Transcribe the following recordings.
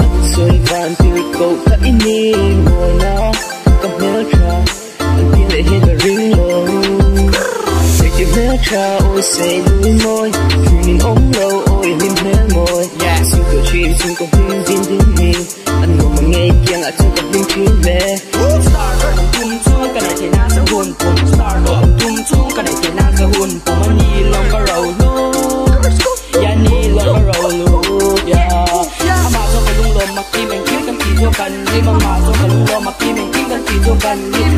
An sawi van tirhkoh kha i ni mawi na ka hmeltha an ti leh hi ka ring lo. Hei hmeltha awi sei lui mawi hlim in awm lo awi hlim hmel mawi. Chhungkaw thin chhungkaw hlim din din hi an nuam ang ngei kiangah chuan ka hlim thin hle. Star tawh ang tum chung ka neih theih nan sa hun pum Star tawh ang tum chung ka neih theih nan sa hun pum A ni lawng ka ro lu Ya ni lawng ka ro lu Ya Amah chuan ka lunglawm a kim engkim kan tih chuan kan rim Amah chuan ka lunglawm a kim engkim kan tih chuan kan rim.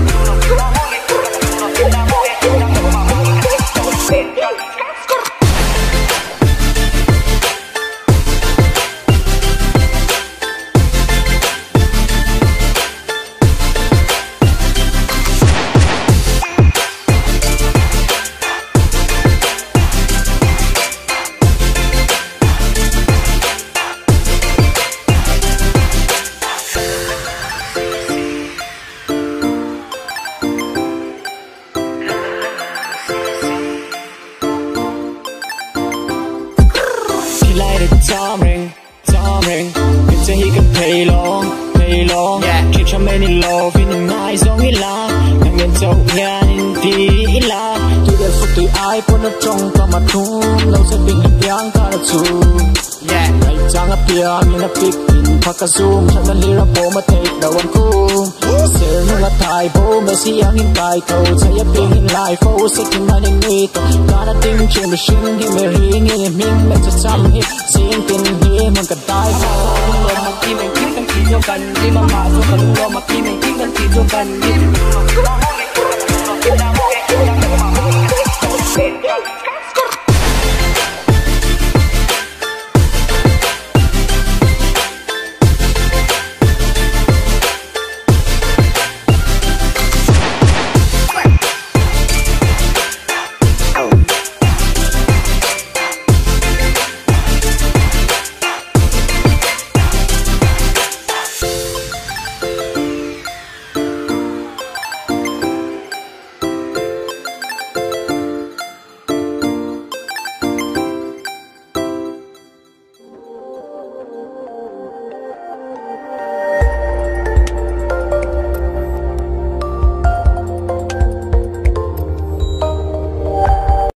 Lai te cham reng, cham reng. Kan che hi kan thei long, thei long. Khi cho mê ni lo vì ni ngai zong i la. Nang ngen châu hian in ti i la. Tu del phúc tùy ai pon nó trong ka ma thum. Lâu sẽ bình hình piang ka ra chu. Ngày trăng ap piang in a pick in phaka zoom. Chana lira po ma take da wan kum. Ser nu la thai bo me si ang in kai tho. Chaya ping in lai fo se ki man in ni to. Kana ding chin machine hi me ring in ming me cha cham hi. Sing tin hi mon ka dai fo. Lawm a kim engkim kan tih chuan kan rim Amah chuan ka lunglawm a kim engkim kan tih chuan kan rim.